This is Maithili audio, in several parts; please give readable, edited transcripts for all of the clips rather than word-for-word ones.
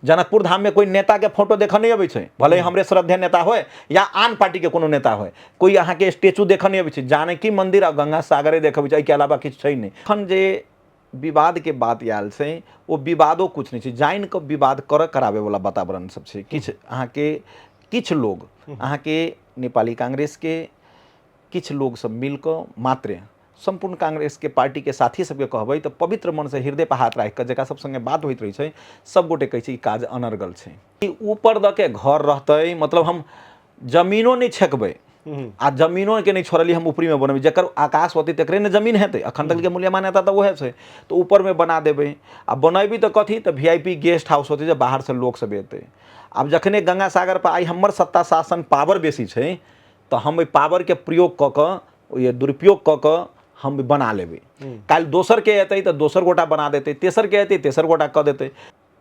जनकपुर धाम में कोई नेता के फोटो देखऽ नहीं अबै छै, भले हमरे श्रद्धेय नेता होय या आन पार्टी के कोनो नेता होय, कोई अहाँ के स्टेचू देखऽ नहीं अबै छै। जानकी मंदिर आ गंगा सागरे देखऽ अबै छै, एहिके अलावा किछु छै नहि। एखन जे विवाद के बात आयल छै ओ विवादो कुछ नहि छै, जानि कऽ विवाद करऽ कराबै वाला वातावरण सब छै। किछु अहाँके किछु लोग अहाँके नेपाली कांग्रेस के किछु लोग सब मिल कऽ मात्र सम्पूर्ण कांग्रेसके पार्टीके साथी सबके कहबै तऽ पवित्र मनसँ हृदय पर हाथ राखि कऽ जकरा सब सङ्गे बात होइत रहै छै सब गोटे कहै छै ई काज अनर्गल छै। ई ऊपर दऽ के घर रहतै, मतलब हम जमीनो नहि छेकबै आ जमीनो के नहि छोड़लियै, हम ऊपरीमे बनेबै, जकर आकाश होतै तकरे ने जमीन हेतै। अखन तक के मूल्य मान्यता तऽ उएह छै, तऽ ऊपरमे बना देबै। आ बनेबै तऽ कथी, तऽ VIP guest हाउस होतै जे बाहरसँ लोक सब एतै। आब जखने गंगा सागर पर आइ हमर सत्ता शासन पावर बेसी छै तऽ हम ओहि पावरके प्रयोग कऽ कऽ ओहि दुरुपयोग कऽ कऽ हम बना लेबै। काल्हि दोसरके एतै तऽ दोसर गोटा बना देतै, तेसरके एतै तेसर गोटा कऽ देतै।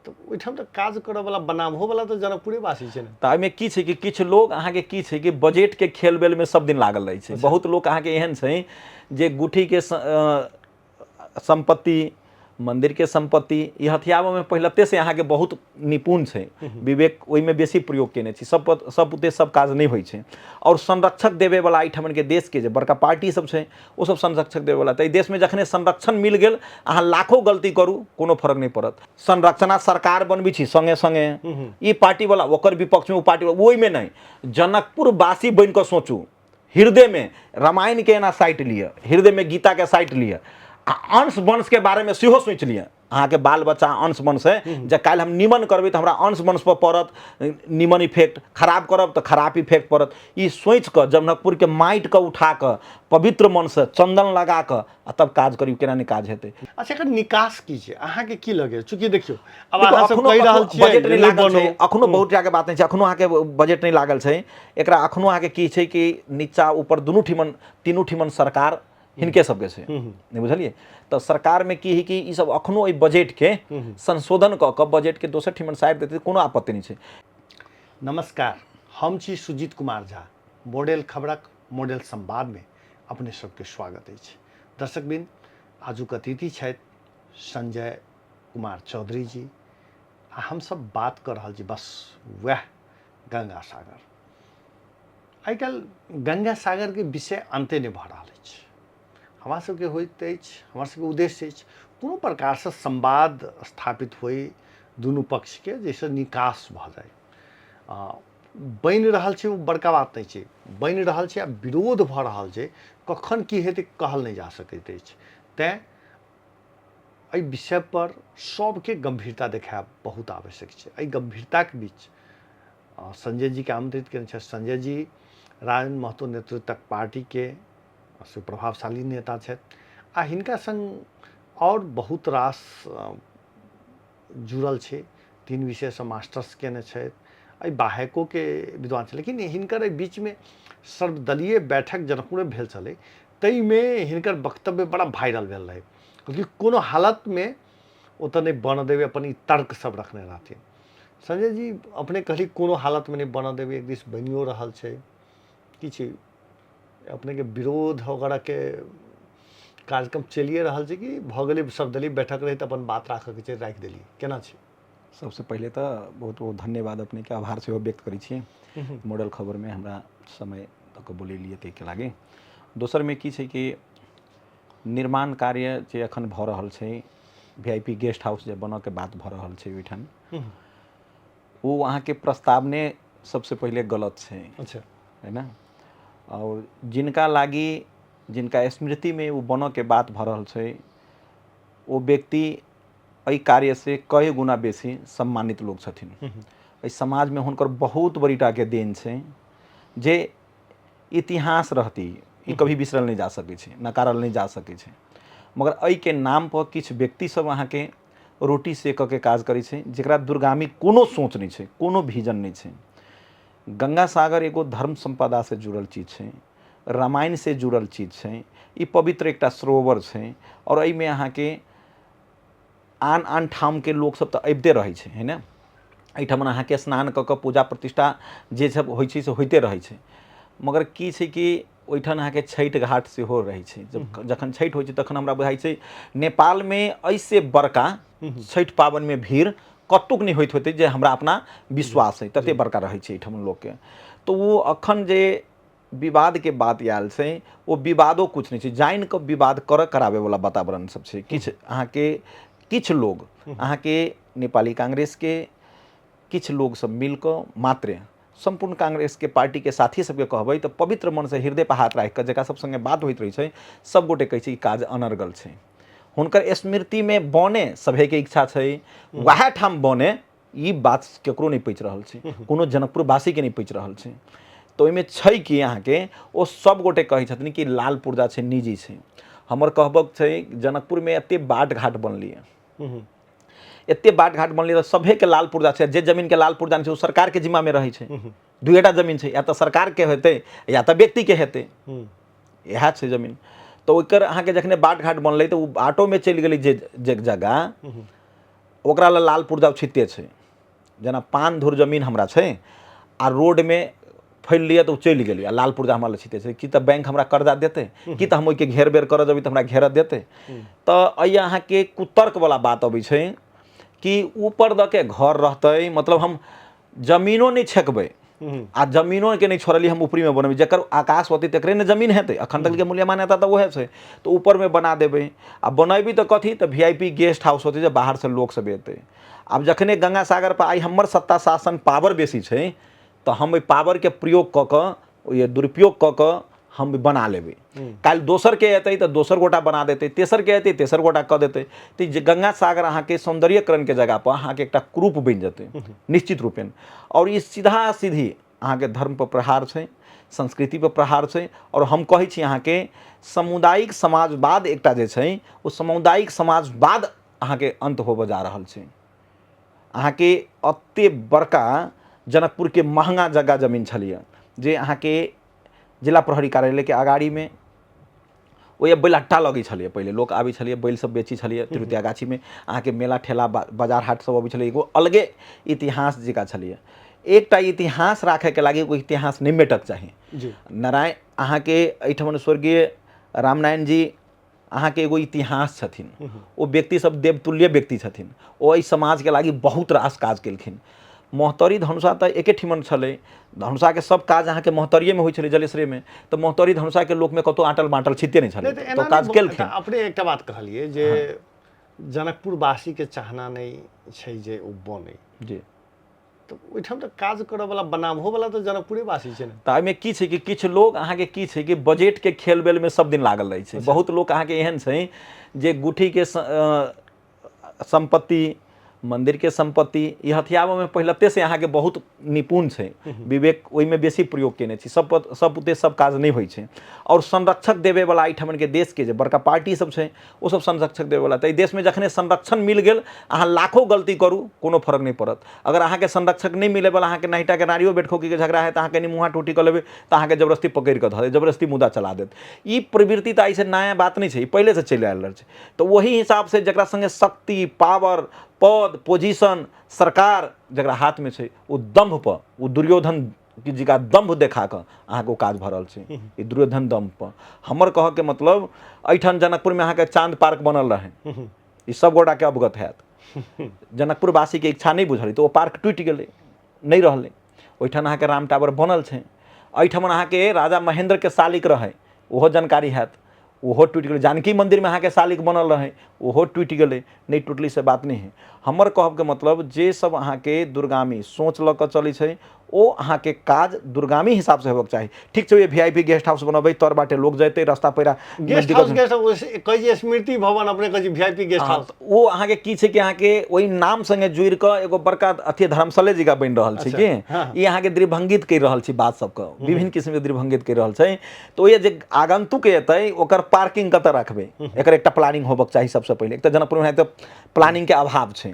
तऽ ओहिठाम तऽ काज करऽवला बनाबहोवला तऽ जनकपुरे वासी छै ने। तऽ एहिमे की छै कि किछु लोग अहाँके की छै कि बजटके खेल बेलमे सब दिन लागल रहै छै। बहुत लोक अहाँके एहन छै जे गुठीके सम्पत्ति, मंदिर के सम्पत्ति ई हथियाबऽमे पहिलते से अहाँके बहुत निपुण छै, विवेक ओहिमे बेसी प्रयोग केने छी। सब सब उते सब काज नहि होइ छै। आओर संरक्षक देबेवला एहिठमनके देशके जे बड़का पार्टी सब छै ओ सब संरक्षक देबेवला, तऽ एहि देशमे जखने संरक्षण मिल गेल अहाँ लाखों गलती करू कोनो फर्क नहि पड़त। संरक्षणा सरकार बनबै छी सङ्गे सङ्गे ई पार्टीवला ओकर विपक्षमे ओ पार्टी, ओहिमे नहि, जनकपुरवासी बनि कऽ सोचू, हृदयमे रामायणके एना साटि लिअ, हृदयमे गीताके साटि लिअ आ अंश वंशके बारेमे सेहो सोचि लिअ। अहाँके बाल बच्चा अंश वंश है, जे काल्हि हम निमन करबै तऽ हमरा अंश वंश पर पड़त निमन इफेक्ट, खराब करब तऽ खराब इफेक्ट पड़त। ई सोचि कऽ जनकपुरके माटिके उठा कऽ पवित्र मनसँ चन्दन लगा कऽ आ तब काज करियौ, केना नहि काज हेतै। अच्छा, एकर निकास की छै, अहाँके की लगैए? चूँकि देखियौ आब अहाँ सब कहि रहल छियै बजट नहि लागल छै, अखनो बहुत टाके बात नहि छै, अखनो अहाँके बजट नहि लागल छै एकरा। अखनो अहाँके की छै कि नीचा ऊपर दुनू ठिमन तीनू ठिमन सरकार हिनके सबके छै, नहि बुझलियै? तऽ सरकारमे की है कि ई सब अखनो एहि बजटके संशोधन कऽ कऽ बजटके दोसर ठिमन साटि देतै कोनो आपत्ति नहि छै। नमस्कार, हम छी सुजीत कुमार झा, मॉडल खबरक मॉडल संवादमे अपने सबके स्वागत अछि। दर्शकवृंद, आजुक अतिथि छथि संजय कुमार चौधरी जी आ हमसब बात कऽ रहल छी बस वएह गंगा सागर। आइ काल्हि गंगा सागरके विषय अन्ते नहि भऽ रहल अछि। हमरा सबके होइत अछि, हमरा सबके उद्देश्य अछि कोनो प्रकारसँ संवाद स्थापित होइ दुनू पक्षके, जाहिसँ निकास भऽ जाइ। बनि रहल छै ओ बड़का बात नहि छै, बनि रहल छै आ विरोध भऽ रहल छै, कखन की हेतै कहल नहि जा सकैत अछि। तैँ एहि विषयपर सबके गम्भीरता देखायब बहुत आवश्यक छै। एहि गम्भीरताके बीच संजय जीके आमंत्रित केने छथि। संजय जी राजन महतो नेतृत्वक पार्टीके से प्रभावशाली नेता छथि आ हिनका संग आओर बहुत रास जुड़ल छै। 3 विषयसँ मास्टर्स केने छथि, एहि बाहेकोके विद्वान छै। लेकिन हिनकर एहि बीचमे सर्वदलीय बैठक जनकपुरमे भेल छलै, ताहिमे हिनकर वक्तव्य बड़ा वायरल भेल रहै कि कोनो हालतमे ओतऽ नहि बनऽ देबै, अपन ई तर्क सब रखने रहथिन। संजय जी, अपने कहली कोनो हालतमे नहि बनऽ देबै, एक दिस बनियो रहल छै, की छै अपनेके विरोध वगैरहके कार्यक्रम चलिए रहल छै कि भऽ गेलै सर्वदलीय बैठक रहै तऽ अपन बात राखऽके छै, राखि देलियै, केना छै? सबसँ पहिले तऽ बहुत बहुत धन्यवाद, अपनेके आभार सेहो व्यक्त करै छी मॉडल खबरमे हमरा समय दऽ कऽ बोलेलियै ताहिके लागि। दोसरमे की छै कि निर्माण कार्य जे एखन भऽ रहल छै, VIP guest हाउस जे बनऽके बात भऽ रहल छै ओहिठाम, ओ अहाँके प्रस्तावने सबसँ पहिले गलत छै। अच्छा। है ना? आओर जिनका लागि जिनका स्मृतिमे ओ बनऽके बात भऽ रहल छै ओ व्यक्ति एहि कार्यसँ कई गुना बेसी सम्मानित लोक छथिन। एहि समाजमे हुनकर बहुत बड़ीटाके देन छै जे इतिहास रहती, ई कभी बिसरल नहि जा सकै छै, नकारल नहि जा सकै छै। मगर एहिके नाम पर किछु व्यक्ति सब अहाँके रोटी सेकऽके काज करै छै जकरा दूरगामी कोनो सोच नहि छै, कोनो विजन नहि छै। गंगा सागर एगो धर्म सम्पदासँ जुड़ल चीज छै, रामायणसँ जुड़ल चीज छै, ई पवित्र एकटा सरोवर छै आओर एहिमे अहाँके आन आन ठामके लोकसब तऽ अबिते रहै छै, है ने? एहिठाम अहाँके स्नान कऽ कऽ पूजा प्रतिष्ठा जे सब होइ छै से होइते रहै छै। मगर की छै कि ओहिठाम अहाँके छठि घाट सेहो रहै छै। जखन छठि होइ छै तखन हमरा बुझाइ छै नेपालमे एहिसँ बड़का छठि पाबनिमे भीड़ कतहुक नहि होइत होतै जे हमरा अपना विश्वास है, तते बड़का रहै छै एहिठाम लोकके। तऽ ओ अखन जे विवादके बात आयल छै, ओ विवादो किछु नहि छै, जानि कऽ विवाद करऽ कराबैवला वातावरण सब छै। किछु अहाँके किछु लोग अहाँके नेपाली कांग्रेसके किछु लोग सब मिल कऽ, मात्र सम्पूर्ण कांग्रेसके पार्टीके साथी सबके कहबै तऽ पवित्र मनसँ हृदय पर हाथ राखि कऽ जकरा सब सङ्गे बात होइत रहै छै, सब गोटे कहै छै ई काज अनर्गल छै। हुनकर स्मृतिमे बने सभेके इच्छा छै, वएह ठाम बने, ई बात केकरो नहि पचि रहल छै, कोनो जनकपुरवासीके नहि पचि रहल छै। तऽ ओहिमे छै कि अहाँके ओ सब गोटे कहै छथिन कि लाल पुर्जा छै, निजी छै। हमर कहबक छै जनकपुरमे एते बाट घाट बनलियै, एते बाट घाट बनलियै तऽ सभेके लाल पुर्जा छै। जे जमीनके लाल पुर्जा नहि छै ओ सरकारके जिम्मामे रहै छै। दुएटा जमीन छै, या तऽ सरकारके हेतै या तऽ व्यक्तिके हेतै, इएह छै जमीन। तऽ ओकर अहाँके जखने बाट घाट बनलै तऽ ओ बाटोमे चलि गेलै जे जे जगह, ओकरा लए लाल पुर्जा छिते छै। जेना 5 धुर जमीन हमरा छै आ रोडमे फैललियै तऽ ओ चलि गेलै आ लाल पुर्जा हमरा लए छिते छै, कि तऽ बैंक हमरा कर्जा देतै, कि तऽ हम ओहिके घेर बेर करऽ जेबै तऽ हमरा घेरऽ देतै। तऽ एहि अहाँके कुतर्कवला बात अबै छै कि ऊपर दऽ के घर रहतै, मतलब हम जमीनो नहि छेकबै आ जमीनोके नहि छोड़लियै, हम ऊपरीमे बनेबै, जकर आकाश होतै तकरे ने जमीन हेतै। अखन तकके मूल्य मान्यता तऽ उएह छै, तऽ ऊपरमे बना देबै। आ बनेबै तऽ कथी, तऽ VIP guest हाउस होतै जे बाहरसँ लोक सब एतै। आब जखने गंगा सागर पर आइ हमर सत्ता शासन पावर बेसी छै तऽ हम ओहि पावरके प्रयोग कऽ कऽ, ओहि दुरुपयोग कऽ कऽ हम बना लेबै। काल्हि दोसरके एतै तऽ दोसर गोटा बना देतै, तेसरके एतै तेसर गोटा कऽ देतै। तऽ जे गंगा सागर अहाँके सौन्दर्यकरणके जगहपर अहाँके एकटा कुरूप बनि जेतै निश्चित रूपेण। आओर ई सीधा सीधी अहाँके धर्मपर प्रहार छै, संस्कृतिपर प्रहार छै। आओर हम कहै छी अहाँके सामुदायिक समाजवाद एकटा जे छै, ओ सामुदायिक समाजवाद अहाँके अन्त होबऽ जा रहल छै। अहाँके एते बड़का जनकपुरके महँगा जगह जमीन छलैए जे अहाँके जिला प्रहरी कार्यालयके अगाड़ीमे ओहि बैलहट्टा लगै छलैए। पहिले लोक आबै छलैए, बैल सब बेचै छलैए तिरुतिया गाछीमे, अहाँके मेला ठेला बाजार हाट सब अबै छलै, एगो अलगे इतिहास जकाँ छलैए। एकटा इतिहास राखैके लागि ओहि इतिहास नहि मेटक चाही। नारायण अहाँके एहिठाम स्वर्गीय रामनारायण जी अहाँके एगो इतिहास छथिन, ओ व्यक्ति सब देवतुल्य व्यक्ति छथिन, ओ एहि समाजके लागि बहुत रास काज केलखिन। महोत्तरी धनुषा तऽ एके ठिमन छलै, धनुषाके सब काज अहाँके महोत्तरिएमे होइ छलै, जलेसरेमे, तऽ महोत्तरी धनुषाके लोकमे कतहु आँटल बाँटल छिते नहि छलै, तऽ काज केलखिन। अपने एकटा बात कहलियै जे जनकपुरवासीके चाहना नहि छै जे ओ बनै जी, तऽ ओहिठाम तऽ काज करऽवला बनाबहोवला तऽ जनकपुरेवासी छै ने। तऽ एहिमे की छै कि किछु लोग अहाँके की छै कि बजटके खेल बेलमे सब दिन लागल रहै छै। बहुत लोक अहाँके एहन छै जे गुठीके सम्पत्ति, मन्दिरके सम्पत्ति ई हथियाबऽमे पहिलते से अहाँके बहुत निपुण छै, विवेक ओहिमे बेसी प्रयोग केने छी। सब सब बुते सब काज नहि होइ छै। आओर संरक्षक देबेवला एहिठमनके देशके जे बड़का पार्टी सब छै ओ सब संरक्षक देबेवला। तऽ एहि देशमे जखने संरक्षण मिल गेल, अहाँ लाखो गलती करू कोनो फरक नहि पड़त। अगर अहाँके संरक्षक नहि मिलैवला, अहाँके नहिटाके नारियो बेटखोकीके झगड़ा है तऽ अहाँ कनि मुँहा टूटी कऽ लेबै तऽ अहाँके जबरदस्ती पकड़ि कऽ धऽ देत, जबरदस्ती मुद्दा चला देत। ई प्रवृत्ति तऽ एहिसँ नया बात नहि छै, ई पहिलेसँ चलि आयल रहल छै। तऽ ओही हिसाबसँ जकरा सङ्गे शक्ति, पावर, पद, पोजिशन, सरकार जकरा हाथमे छै, ओ दम्भपर, ओ दुर्योधन जिनका दम्भ देखा कऽ अहाँके ओ काज भऽ रहल छै, ई दुर्योधन दम्भ पर। हमर कहऽके मतलब एहिठाम जनकपुरमे अहाँके चाँद पार्क बनल रहै, ई सब गोटाके अवगत हैत। जनकपुरवासीके इच्छा नहि बुझल तऽ ओ पार्क टूटि गेलै, नहि रहलै। ओहिठाम अहाँके राम टावर बनल छै। एहिठाम अहाँके राजा महेन्द्रके शालिक रहै, ओहो जानकारी हैत, ओहो टूटि गेलै। जानकी मन्दिरमे अहाँके शालिक बनल रहै, ओहो टूटि गेलै। नहि टूटलै से बात नहि है। हमर कहबके मतलब जे सब अहाँके दुर्गामी सोच लऽ कऽ चलै छै ओ अहाँके काज दुर्गामी हिसाबसँ हेबक चाही। ठीक छै, VIP guest हाउस बनबै, तर बाटे लोक जेतै, रास्ता para guest house, guest house कहै छै स्मृति भवन, अपने कहै छै VIP guest house. ओ अहाँके की छै कि अहाँके ओहि नाम संगे जुड़ि कऽ एगो बड़का अथी धर्मशाले जकाँ बनि रहल छै कि ई अहाँके द्विभंगित करि रहल छै बात सबके, विभिन्न किस्मके द्विभंगित करि रहल छै। तऽ ओहि जे आगंतुक एतै ओकर पार्किंग कतऽ रखबै, एकर एकटा प्लानिंग होबक चाही सबसँ पहिले। एक तऽ जनकपुरमे तऽ प्लानिंगके अभाव छै,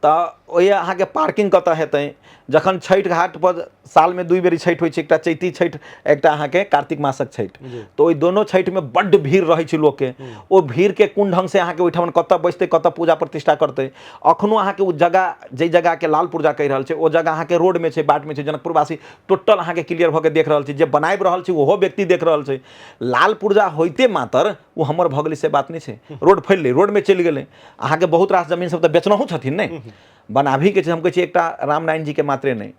तऽ ओहि अहाँके पार्किंग कतऽ हेतै। जखन छठि घाट पर सालमे 2 बेर छठि होइ छै, एकटा चैती छठि, एकटा अहाँके कार्तिक मासक छठि, तऽ ओहि दोनो छठिमे बड्ड भीड़ रहै छै लोकके। ओ भीड़के कोन ढङ्गसँ अहाँके ओहिठाम कतऽ बैसतै, कतऽ पूजा प्रतिष्ठा करतै। अखनो अहाँके ओ जगह, जाहि जगहके लाल पुर्जा कहि रहल छै, ओ जगह अहाँके रोडमे छै, बाटमे छै। जनकपुरवासी टोटल अहाँके क्लियर भऽ के देख रहल छै, जे बनाबि रहल छै ओहो व्यक्ति देख रहल छै। लाल पुर्जा होइते मातर ओ हमर भऽ गेलै से बात नहि छै। रोड फैललै, रोडमे चलि गेलै। अहाँके बहुत रास जमीन सब तऽ बेचनहु छथिन ने, बनाबीके छै। हम कहै छी एकटा रामनारायण जीके मात्रे नहि,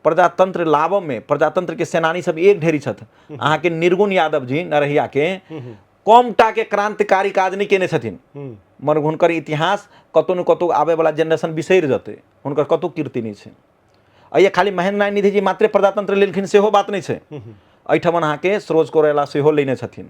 प्रजातंत्र लाबऽमे प्रजातंत्रके सेनानी सब एक ढेरी छथि। अहाँके निर्गुण यादव जी नरहियाके कम टाके क्रांतिकारी काज नहि केने छथिन, मगर हुनकर इतिहास कतहु ने कतहु आबैवला जेनरेशन बिसरि जेतै, हुनकर कतहु कीर्ति नहि छै। एहि खाली महेंद्र नारायण निधि जी मात्रे प्रजातंत्र लेलखिन सेहो बात नहि छै, एहिठमन अहाँके सरोज कोइराला सेहो लेने छथिन,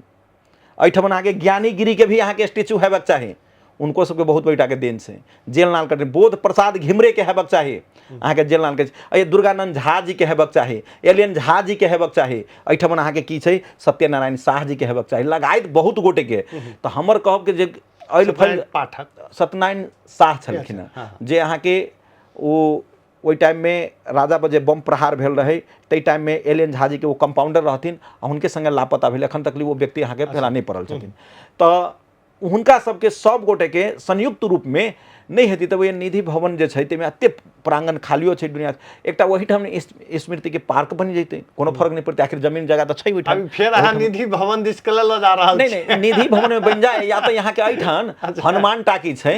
एहिठमन अहाँके ज्ञानी गिरीके भी अहाँके स्टेचू हेबाक चाही, उनको सबके बहुत बड़ीटाके देन छै। जेल नाल कटने बोध प्रसाद घिमरेके हेबाक चाही अहाँके जेल नाल के, एहि दुर्गानंद झा जीके हेबाक चाही, एलियन झा जीके हेबाक चाही, एहिठमन अहाँके की छै सत्यनारायण शाह जीके हेबाक चाही, लगायत बहुत गोटेके। तऽ हमर कहब के जे एहि फल पाठक सत्यनारायण शाह छलखिन हँ, जे अहाँके ओ ओहि टाइममे राजा पर जे बम प्रहार भेल रहै ताहि टाइममे एल एन झा जीके ओ कम्पाउंडर रहथिन आ हुनके संगे लापता भेल, एखन तक ओ व्यक्ति अहाँके फेरा नहि पड़ल छथिन। तऽ हुनका सबके सब गोटेके संयुक्त रूपमे नहि हेतै तऽ ओहि निधि भवन जे छै ताहिमे एतेक प्राङ्गण खालियो छै दुनिया, एकटा ओहिठाम स्मृतिके पार्क बनि जैतै, कोनो फर्क नहि पड़तै, आखिर जमीन जगह तऽ छै ओहिठाम। अभी फेर अहाँ निधि भवन दिस के लऽ जा रहल नहि नहि, निधि भवन में बनि जाए, या तऽ यहाँ के एहिठाम हनुमान टाकी छै,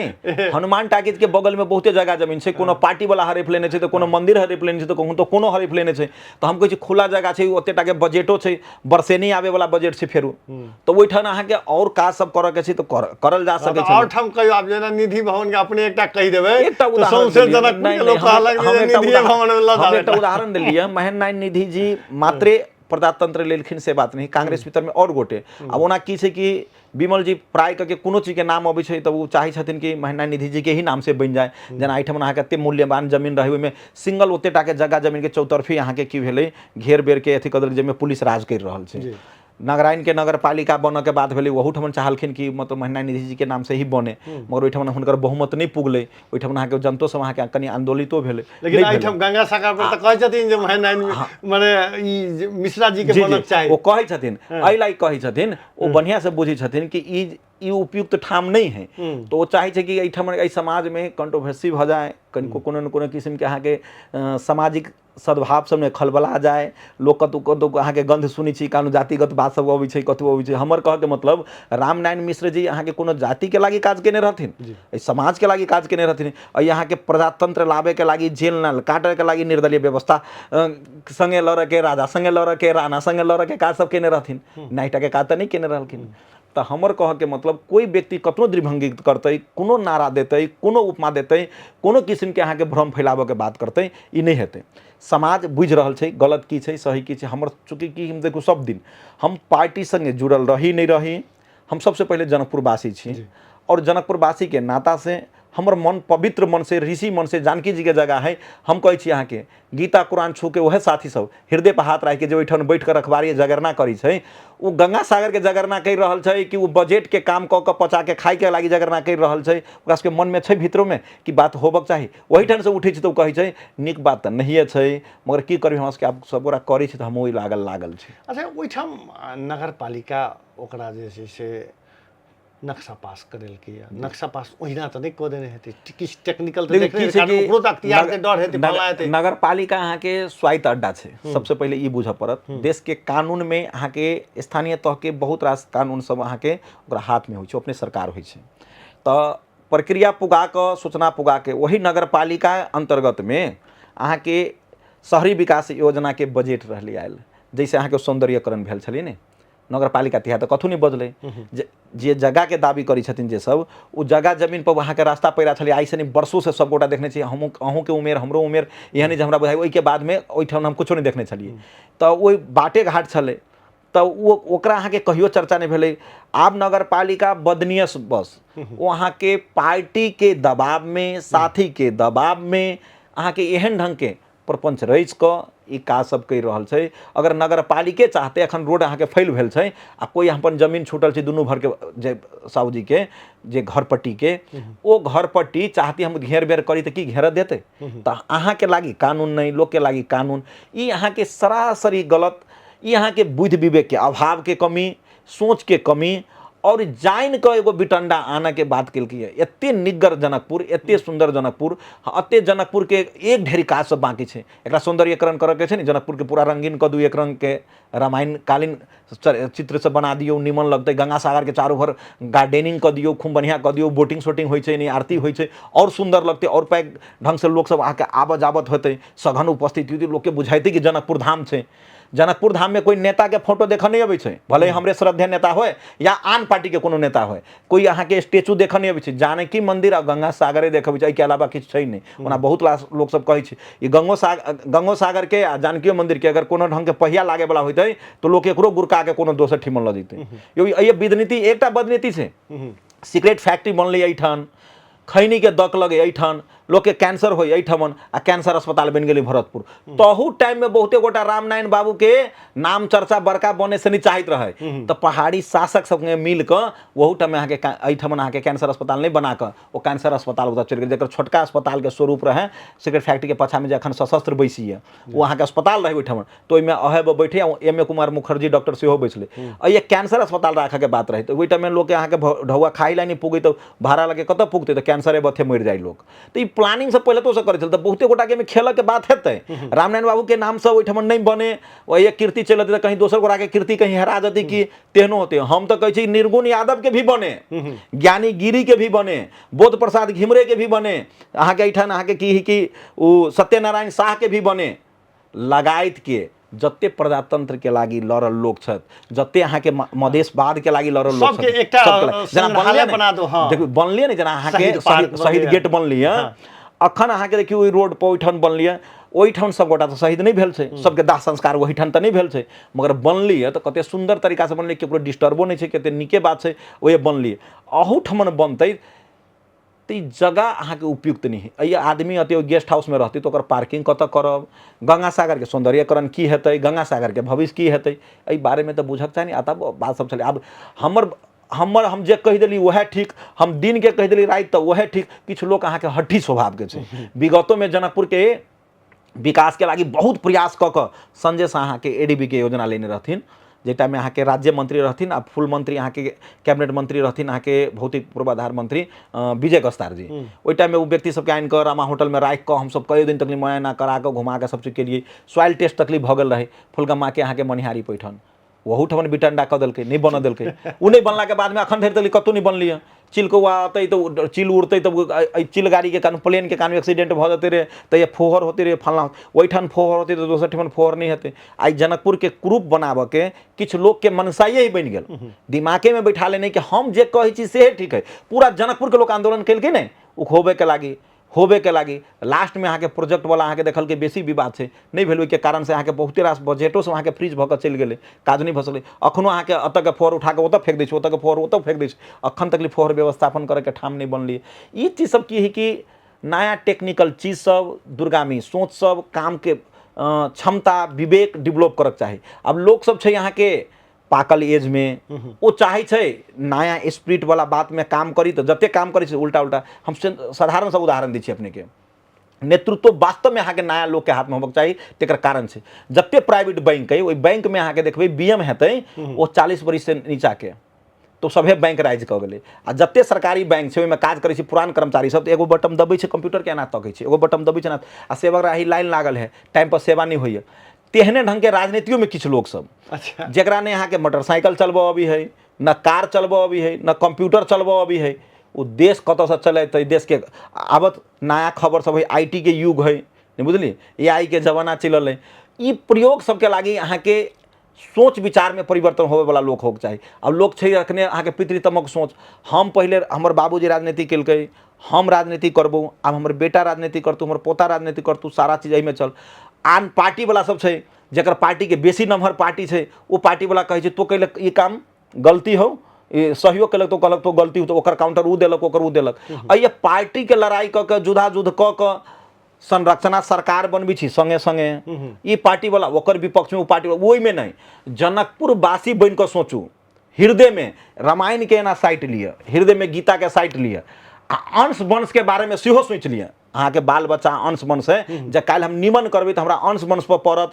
हनुमान टाकी के बगल में बहुते जगह जमीन छै, कोनो पार्टी वाला हड़प लेने छै तऽ कोनो मंदिर हड़प लेने छै तऽ कहूँ तऽ कोनो हड़प लेने छै, तऽ हम कहै छी खुला जगह छै, ओते टाके बजटो छै, बरसे नहि आबै वाला बजट छै फेरू, तऽ ओहिठाम अहाँके आओर काज सब करऽ के छै तऽ करल जा सकै छै। आओर ठाम कहियो आब जेना निधि भवन के अपने एकटा कहि देबै एकटा तऽ उदाहरण सौंसे देलियै। जनकपुर नहि, के नहि, लोक कहलक हम जे एकटा निधिए भवन मे लऽ हम जाबै। एकटा उदाहरण देलियै, महेंद्र नारायण निधि जी मात्रे प्रजातंत्र लेलखिन से बात नहि, कांग्रेस भीतर में और गोटे। आब ओना की छै कि विमल जी प्राय के कोनो चीज के नाम अबै छै तऽ ओ चाहै छथिन कि महेंद्र नारायण निधि जी के ही नाम से बनि जाए। जेना एहिठाम अहाँके एते मूल्यवान जमीन रहै, ओहिमे सिंगल ओते टाके जगह जमीन के चौतरफी अहाँके की भेलै घेर बेर के अथी कऽ देलकै, जाहिमे पुलिस राज करि रहल छै। नगराइन के नगरपालिका बनऽ के बात भेलै, ओहूठाम चाहलखिन कि मतलब महेंद्र नारायण निधि जी के नाम से ही बने, मगर ओहिठाम हुनकर बहुमत नहि पुगलै, ओहिठाम अहाँके जनतो सब अहाँके कनि आंदोलितो भेलै। लेकिन एहिठाम गंगा सागर पर तऽ कहै छथिन जे महेंद्र नारायण माने ई मिश्रा जी के बनक चाही, ओ कहै छथिन, एहि लागि कहै छथिन, ओ बढ़िआँ से बुझै छथिन कि ई उपयुक्त ठाम नहि है, तो ओ चाहै छै कि एहिठाम एहि समाजमे कंट्रोवर्सी भऽ जाए, कनिको कोनो ने कोनो किसिमके अहाँके सामाजिक सद्भाव सबमे खलबला जाय, लोक कतहु कतहु अहाँके गन्ध सुनै छी, कानू जातिगत बात सब अबै छै, कतहु अबै छै। हमर कहऽके मतलब रामनारायण मिश्र जी अहाँके कोनो जातिके लागि काज केने रहथिन, एहि समाजके लागि काज केने रहथिन, एहि अहाँके प्रजातंत्र लाबैके लागि, जेल नाल काटैके लागि, निर्दलीय व्यवस्था सङ्गे लड़ऽके, राजा सङ्गे लड़ऽके, राणा सङ्गे लड़ऽके काज सब केने रहथिन, नाइटाके काज तऽ नहि केने रहलखिन। तऽ हमर कहऽके मतलब कोइ व्यक्ति कतनो द्विभंगी करतै, कोनो नारा देतै, कोनो उपमा देतै, कोनो किसिमके अहाँके भ्रम फैलाबऽके बात करतै, ई नहि हेतै। समाज बुझि रहल छै गलत की छै सही की छै। हमर चूँकि की हम देखू सब दिन हम पार्टी सङ्गे जुड़ल रही नहि रही, हम सबसँ पहिले जनकपुरवासी छी और जनकपुरवासीके नातासँ हमर मन पवित्र मन से, ऋषि मन से, जानकी जीके जगह है। हम कहै छी अहाँके गीता कुरान छू के वएह साथी सब हृदय पर हाथ राखि के जे ओहिठाम बैठ के रखबारी जगरना करै छै, ओ गंगा सागर के जगरना करि रहल छै कि ओ बजट के काम कऽ कऽ पचा के खाय के लागि जगरना करि रहल छै, ओकरा सबके मनमे छै भीतरोमे कि बात होबक चाही। ओहिठाम से उठै छै तऽ ओ कहै छै नीक बात तऽ नहिए छै, मगर की करबै हमरा सबके आब सब गोरा करै छै तऽ हम ओहि लागल लागल छी। अच्छा, ओहिठाम नगरपालिका ओकरा जे छै से नक्शा पास करेलकैए, नक्शा पास ओहिना तऽ नहि कऽ देने हेतै, किछु टेक्निकल तऽ देखियौ, देखने की छै कारण कि ओकरो तऽ अख्तियारके डर हेतै, फल्लाँ हेतै। नगरपालिका अहाँके स्वायत्त अड्डा छै, सबसे पहिले ई बुझऽ पड़त। देशके कानूनमे अहाँके स्थानीय तहके बहुत रास कानून सब अहाँके ओकरा हाथमे होइ छै, अपने सरकार होइ छै। तऽ प्रक्रिया पुगा कऽ, सूचना पुगा के वही नगरपालिका अन्तर्गतमे अहाँके शहरी विकास योजनाके बजट रहलै आयल, जैसे अहाँके सौन्दर्यकरण भेल छलै ने नगरपालिका तिहार, तऽ कथू नहि बदलै। जे जगहके दाबी करै छथिन जे सब, ओ जगह जमीन पर अहाँके रास्ता पैरा छलै, आइसँ नहि वर्षोसँ सब गोटा देखने छी, हमहूँ अहूँके उमेर हमरो उमेर एहन नहि जे हमरा बुझाइ, ओहिके बादमे ओहिठाम हम किछो नहि देखने छलियै, तऽ ओहि बाटे घाट छलै, तऽ ओ ओकरा अहाँके कहियो चर्चा नहि भेलै। आब नगरपालिका बदनीय बस ओ अहाँके पार्टीके दबावमे, साथीके दबावमे अहाँके एहन ढङ्गके प्रपञ्च रचि कऽ ई काज सब करि रहल छै। अगर नगरपालिके चाहतै, एखन रोड अहाँके फैल भेल छै आ कोइ अपन जमीन छूटल छै दुनू भरके जे साहुजीके जे घरपट्टीके, ओ घरपट्टी चाहती हम घेर बेर करी तऽ की घेरऽ देतै? तऽ अहाँके लागि कानून नहि, लोकके लागि कानून, ई अहाँके सरासरी गलत, ई अहाँके बुद्धि विवेकके अभावके कमी, सोचके कमी और जानि कऽ एगो बिटंडा आनऽ के बात केलकै। एते निग्गर जनकपुर, एते सुन्दर जनकपुर, एते जनकपुर के एक ढेरी काज सब बाकी छै। एकरा सौंदर्यीकरण करऽ के छै ने, जनकपुर के पूरा रंगीन कऽ दू, एक रंग के रामायण कालीन चित्र सब बना दियौ, निमन लगतै। गंगा सागर के चारू भर गार्डनिंग कऽ दियौ, खूब बढ़िया कऽ दियौ, बोटिंग शोटिंग होइ छै, आरती होइ छै, और सुन्दर लगतै, और पैघ ढंग से लोक सब आके आबऽ जाबत होतै, सघन उपस्थिति होतै, लोकके बुझाइतै कि जनकपुर धाम छै। जनकपुर धाम में कोई नेता के फोटो देखऽ नहीं अबै छै, भले हमरे श्रद्धेय नेता होय या आन पार्टी के कोनो नेता होय, कोई अहाँ के स्टेचू देखऽ नहीं अबै छै। जानकी मंदिर आ गंगा सागरे देखऽ अबै छै, एहिके अलावा किछु छै नहि। ओना बहुत रास लोक सब कहै छै ई गंगो सागर के आ जानकियो मंदिर के अगर कोनो ढंग के पहिया लागे वाला होइतै तऽ लोक एकरो गुरका के कोनो दोसर ठिमन लऽ जैतै। यौ एहि विधनीति एकटा बदनीति छै। सिगरेट फैक्ट्री बनलै एहिठाम, खैनी के दक लगे एहिठाम, लोक के कैंसर होय एहिठमन आ कैंसर अस्पताल बनि गेलै भरतपुर। तहू टाइम में बहुते गोटा रामनारायण बाबू के नाम चर्चा बड़का बने से नहीं चाहत रहे, तऽ पहाड़ी शासक सब मिल कऽ ओहू टाइम में अहाँके एहिठमन अहाँके कैंसर अस्पताल नहीं बना कऽ ओ कैंसर अस्पताल ओतऽ चलि गेल, जकर छोटका अस्पताल के स्वरूप रहे सिगरेट फैक्ट्री के पाछा में जे अखन सशस्त्र बैसी ओ अहाँके अस्पताल रहे ओहिठमन, तऽ ओहिमे अहे बैठे M A Kumar Mukherjee doctor सेहो बैसले। एहि कैंसर अस्पताल राखऽके बात रहे तऽ ओहि टाइममे लोकके अहाँके ढौआ खाइ लए नहि पुगै तऽ भाड़ा लगे कतऽ पुगतै, तऽ कैंसरे बथे मरि जाइ लोक। तऽ ई प्लानिंग सब पहिले तो करै छल, तऽ बहुते गोटाके एहिमे खेलऽके बात हेतै। रामनारायण बाबूके नामसँ ओहिठमन नहि बने, ओहि कीर्ति चलि जेतै तऽ कहीं दोसर गोटाके कीर्ति कहीं हेरा जेतै कि तेहनो होतै। हम तऽ कहै छी निर्गुण यादवके भी बने, ज्ञानी गिरी के भी बने, बोध प्रसाद घिमरे के भी बने, अहाँके एहिठाम अहाँके की कि ओ सत्यनारायण शाह के भी बने, लगायत के जते प्रजातंत्र के लागि लड़ल लोक छथि, जते अहाँके मधेशवाद के लागि लड़ल लोक छथि, एकटा जेना बनले बना दो। हाँ। देखियौ बनले ने, जेना अहाँके शहीद गेट बनली है, अखन अहाँके देखियौ ओहि रोड पर ओहिठाम बनली है, ओहिठाम सब गोटा तऽ शहीद नहि भेल छै, सबके दाह संस्कार ओहिठाम तऽ नहि भेल छै, मगर बनली है तऽ कते सुन्दर तरीका से बनली, केकरो डिस्टर्बो नहि छै, कते नीके बात छै ओहे बनली। अहूठमन बनतै तऽ ई जगह अहाँके उपयुक्त नहि है। एहि आदमी अतै गेस्ट हाउसमे रहतै तऽ ओकर पार्किंग कतऽ करब, गंगा सागरके सौंदर्यकरण की हेतै, गंगा सागरके भविष्य की हेतै, एहि बारेमे तऽ बुझक चाही ने। आ तब बात सब छलै। आब हमर हमर हम जे कहि देली वएह ठीक, हम दिनके कहि देली राति तऽ वएह ठीक। किछु लोक अहाँके हठी स्वभावके छै। विगतोमे जनकपुरके विकासके लागि बहुत प्रयास कऽ कऽ संजय शाह अहाँके ADB के योजना लेने रहथिन, जाहि टाइममे अहाँके राज्य मंत्री रहथिन आ फुल मंत्री अहाँके कैबिनेट मंत्री रहथिन अहाँके भौतिक पूर्वाधार मंत्री विजय गस्तार जी। ओहि टाइममे ओ व्यक्ति सबके आनि कऽ रामा होटलमे राखि कऽ हमसब कए दिन तकली मुआयना करा कऽ घुमा कऽ सब चीज केलियै। सॉइल टेस्ट तकलीफ भऽ गेल रहै फुलगम्माके अहाँके मनिहारी पैठन, ओहू ठमन बिटंडा कऽ देलकै, नहि बनऽ देलकै। ओ नहि बनलाके बादमे अखन धरि तक कतहु नहि बनलै हँ। चिल कौआ अतै तऽ चिल उड़तै तऽ एहि चिल गाड़ीके कारण प्लेनके कारण एक्सीडेंट भऽ जेतै रे, तऽ ये फोहर होतै रे फल्लाँ, ओहिठाम फोहर होतै तऽ दोसर ठमन फोहर नहि हेतै। आइ जनकपुरके कुरूप बनाबऽके किछु लोकके मनसाइए ही बनि गेल, दिमागेमे बैठा लेने कि हम जे कहै छी सेहे ठीक है। पूरा जनकपुरके लोक आन्दोलन केलकै नहि ओ होबेके लागि, होबेके लागि। लास्टमे अहाँके प्रोजेक्टवला अहाँके देखलकै बेसी विवाद छै, नहि भेल, ओहिके कारणसँ अहाँके बहुते रास बजटो सब अहाँके फ्रीज भऽ कऽ चलि गेलै, काज नहि भऽ सकलै। अखनो अहाँके एतऽके फोहर उठाकऽ ओतऽ फेक दै छै, ओतऽके फोहर ओतऽ फेक दै छै, अखन तक फोहर व्यवस्थापन करैके ठाम नहि बनलै। ई चीज सब की है कि नया टेक्निकल चीज सब, दूरगामी सोच सब, कामके क्षमता विवेक डेवलप करक चाही। आब लोक सब छै अहाँके पाकल एज में, ओ चाहे छै नया स्पिरिट वाला बात में काम करी, तऽ जते काम करै छै उल्टा उल्टा। हम साधारण सा उदाहरण दै छी अपने के, नेतृत्व वास्तव में अहाँके नया लोक के हाथ में होबक चाही। तेकर कारण छै जते प्राइवेट बैंक है ओहि बैंक में अहाँके देखबै बी एम हेतै ओ 40 बरिस से नीचा के, तो सभे बैंक राइज कऽ गेलै। आ जते सरकारी बैंक छै ओहिमे काज करै छै पुरान कर्मचारी सब, तऽ एगो बटम दबै छै कंप्यूटर के एना तकै छै, एगो बटम दबै छै एना, आ सेवक राही लाइन लागल है, टाइम पर सेवा नहि होइए। तेहने ढंग के राजनीतियों में किछु लोक सब, अच्छा, जकरा ने अहाँके मोटरसाइकिल चलबऽ अबै है, न कार चलबऽ अबै है, न कंप्यूटर चलबऽ अबै है, ओ देश कतऽसँ चलेतै? देशके आबत नया खबर सब है, I T के युग है, नहि बुझलियै, ए आई के जमाना चलल है। ई प्रयोग सबके लागि अहाँके सोच विचार में परिवर्तन होबे वाला लोक होके चाही। अब लोक छै अखने अहाँके पितृतमक सोच, हम पहिले हमर बाबूजी राजनीति केलकै, हम राजनीति करबो, आब हमर बेटा राजनीति करतू, हमर पोता राजनीति करतू, सारा चीज एहिमे चल। आन पार्टी वाला सब छै जकर पार्टी के बेसी नमहर पार्टी छै, ओ पार्टी वाला कहै छै तो कैलक ई काम गलती हो, ई सहयोग केलक तो कहलक तो गलती हो, तो ओकर काउंटर उ देलक, ओकर उ देलक। एहि पार्टी के लड़ाई कऽ के जुधा जुध कऽ के संरचना सरकार बनबै छी संगे संगे, ई पार्टी वाला ओकर विपक्ष में, ओ पार्टी वाला ओहिमे नहि। जनकपुर वासी बनि कऽ सोचू, हृदय में रामायण के एना साइट लिअ, हृदय में गीता के साइट लिअ, आ अंश वंश के बारे में सेहो सोचि लिअ। अहाँके बाल बच्चा अंश वंश है, जे काल्हि हम निमन करबै तऽ हमरा अंश वंश पर पड़त